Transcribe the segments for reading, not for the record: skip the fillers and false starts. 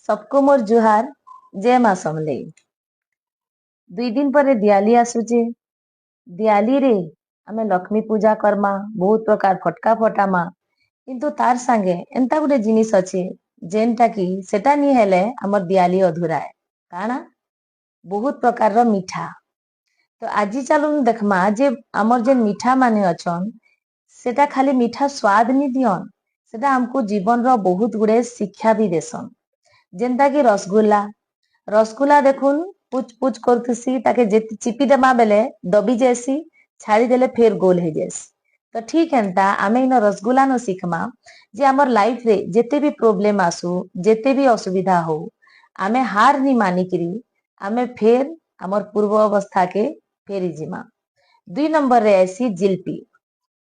ସବକୁ ମୋର ଜୁହାର, ଜୟ ମା ସମଲେଇ। 2 ଦିନ ପରେ ଦିଆଲି ଆସୁଛେ। ଦିଆଲିରେ ଆମେ ଲକ୍ଷ୍ମୀ ପୂଜା କର୍ମା, ବହୁତ ପ୍ରକାର ଫଟକା ଫଟାମା। କିନ୍ତୁ ତାର ସାଙ୍ଗେ ଏନ୍ତା ଗୋଟେ ଜିନିଷ ଅଛି, ଯେନ୍ଟା କି ସେଟା ନି ହେଲେ ଆମର ଦିଆଲି ଅଧୁରା ଏ। କାଣା? ବହୁତ ପ୍ରକାରର ମିଠା। ତ ଆଜି ଚାଲୁନ୍ ଦେଖମା ଯେ ଆମର ଯେନ୍ ମିଠା ମାନେ ଅଛନ୍, ସେଟା ଖାଲି ମିଠା ସ୍ୱାଦ ନି ଦିଅନ୍, ସେଟା ଆମକୁ ଜୀବନର ବହୁତ ଗୁଡେ ଶିକ୍ଷା ବି ଦେସନ୍। ଯେନ୍ତା କି ରସଗୁଲ୍ଲା। ରସଗୁଲ୍ଲା ଦେଖୁନ୍, ପୁଚ ପୁଚ କରୁଥିସି, ତାକେ ଯେତେ ଚିପି ଦେମା ବେଲେ ଦବି ଯାଏସି, ଛାଡିଦେଲେ ଫେର ଗୋଲ ହେଇଯାଏସି। ତ ଠିକ ହେନ୍ତା ଆମେ ଇନ ରସଗୁଲ୍ଲା ନ ଶିଖମା ଯେ ଆମର ଲାଇଫ ରେ ଯେତେ ବି ପ୍ରୋବ୍ଲେମ ଆସୁ, ଯେତେ ବି ଅସୁବିଧା ହଉ, ଆମେ ହାର ନି ମାନିକିରି ଆମେ ଫେର ଆମର ପୂର୍ବ ଅବସ୍ଥାକେ ଫେରି ଯିମା। 2 ନମ୍ବରରେ ଆଇସି ଜିଲପି।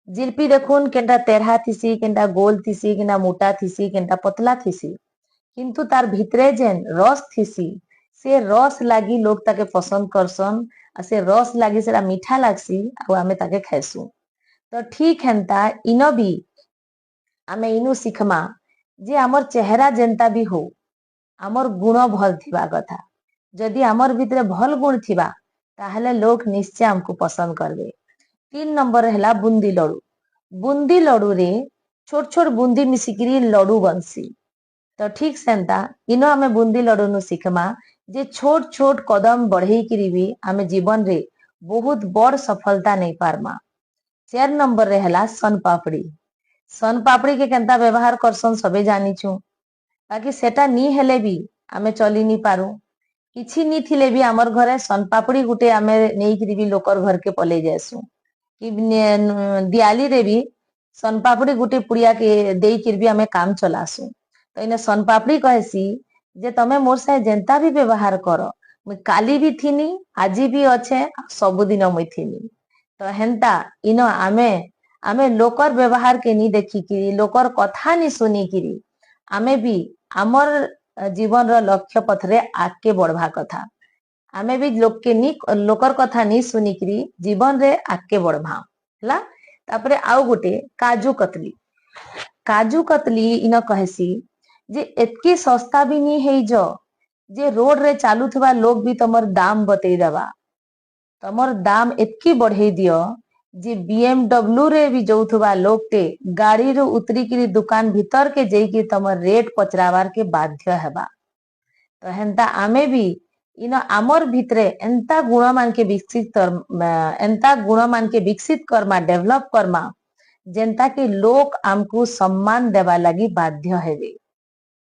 ଜିଲପି ଦେଖୁନ୍, କେନ୍ଟା ତେଢା ଥିସି, କେନ୍ଟା ଗୋଲ ଥିସି, କେନ୍ଟା ମୋଟା ଥିସି, କେନ୍ଟା ପତଲା ଥିସି। କିନ୍ତୁ ତାର ଭିତରେ ଯେନ୍ ରସ ଥିସି, ସେ ରସ ଲାଗି ଲୋକ ତାକେ ପସନ୍ଦ କରସନ୍ ଆଉ ସେ ରସ ଲାଗି ସେଟା ମିଠା ଲାଗ୍ସି ଆଉ ଆମେ ତାକେ ଖାଇସୁଁ। ତ ଠିକ ହେନ୍ତା ଇନ ବି ଆମେ ଇନୁ ଶିଖମା ଯେ ଆମର ଚେହେରା ଯେନ୍ତା ବି ହଉ, ଆମର ଗୁଣ ଭଲ ଥିବା କଥା। ଯଦି ଆମର ଭିତରେ ଭଲ ଗୁଣ ଥିବା, ତାହେଲେ ଲୋକ ନିଶ୍ଚୟ ଆମକୁ ପସନ୍ଦ କରବେ। 3 ନମ୍ବର ହେଲା ବୁନ୍ଦି ଲଡୁ। ବୁନ୍ଦି ଲଡୁରେ ଛୋଟ ଛୋଟ ବୁନ୍ଦି ମିଶିକିରି ଲଡୁ ବନସି। ତ ଠିକ ସେନ୍ତା ଇନ ଆମେ ବୁନ୍ଦି ଲଡୁନୁ ଶିଖମା ଯେ ଛୋଟ ଛୋଟ କଦମ ବଢେଇକିରି ବି ଆମେ ଜୀବନରେ ବହୁତ ବଡ ସଫଳତା ନେଇ ପାରମା। 4 ନମ୍ବରରେ ହେଲା ସନପାପଡି। ସନପାପଡି କେ କେନ୍ତା ବ୍ୟବହାର କରସନ୍ ସବେ ଜାନିଛୁ। ବାକି ସେଟା ନି ହେଲେ ବି ଆମେ ଚଲି ନି ପାରୁ। କିଛି ନି ଥିଲେ ବି ଆମର ଘରେ ସନପାପଡି ଗୁଟେ ଆମେ ନେଇକିରି ବି ଲୋକର ଘରକେ ପଲେଇ ଯାଏସୁଁ କି ଦିଆଲିରେ ବି ସନପାପଡି ଗୁଟେ ପୁଡିଆ କେ ଦେଇକିରି ବି ଆମେ କାମ ଚଲାସୁଁ। ତ ଇନେ ସନପାପଡି କହେସି ଯେ ତମେ ମୋର ସାଙ୍ଗେ ଯେନ୍ତା ବି ବ୍ୟବହାର କର, ମୁଇଁ କାଲି ବି ଥିନି, ଆଜି ବି ଅଛେ, ସବୁଦିନ ମୁଇଁ ଥିନି। ତ ହେନ୍ତା ଇନ ଆମେ ଲୋକର ବ୍ୟବହାର କେ ନି ଦେଖିକିରି, ଲୋକର କଥା ନି ଶୁନିକିରି ଆମେ ବି ଆମର ଜୀବନର ଲକ୍ଷ୍ୟ ପଥରେ ଆଗକେ ବଢବା କଥା। ଆମେ ବି ଲୋକକେ ନି ଲୋକର କଥା ନି ଶୁନିକିରି ଜୀବନରେ ଆଗକେ ବଢମା। ହେଲା, ତାପରେ ଆଉ ଗୋଟେ କାଜୁ କତଲି। କାଜୁ କତଲି ଇନ କହେସି ଯେ ଏତକି ଶସ୍ତା ବି ନି ହେଇଯ ଯେ ରୋଡ ରେ ଚାଲୁଥିବା ଲୋକ ବି ତମର ଦାମ ବତେଇ ଦେବା। ତମର ଦାମ ଏତକି ବଢେଇ ଦିଅ ଯେ ବିଏମଡବ୍ଲୁ ରେ ବି ଯାଉଥିବା ଲୋକଟେ ଗାଡିରୁ ଉତରିକିରି ଦୁକାନ ଭିତର କେ ଯାଇକି ତମର ରେଟ ପଚରାବାର କେ ବାଧ୍ୟ ହେବା। ତ ହେନ୍ତା ଆମେ ବି ଇନ ଆମର ଭିତରେ ଏନ୍ତା ଗୁଣ ମାନକେ ବିକଶିତ କର୍ମା, ଡେଭଲପ କର୍ମା, ଯେନ୍ତା କି ଲୋକ ଆମକୁ ସମ୍ମାନ ଦେବା ଲାଗି ବାଧ୍ୟ ହେବେ।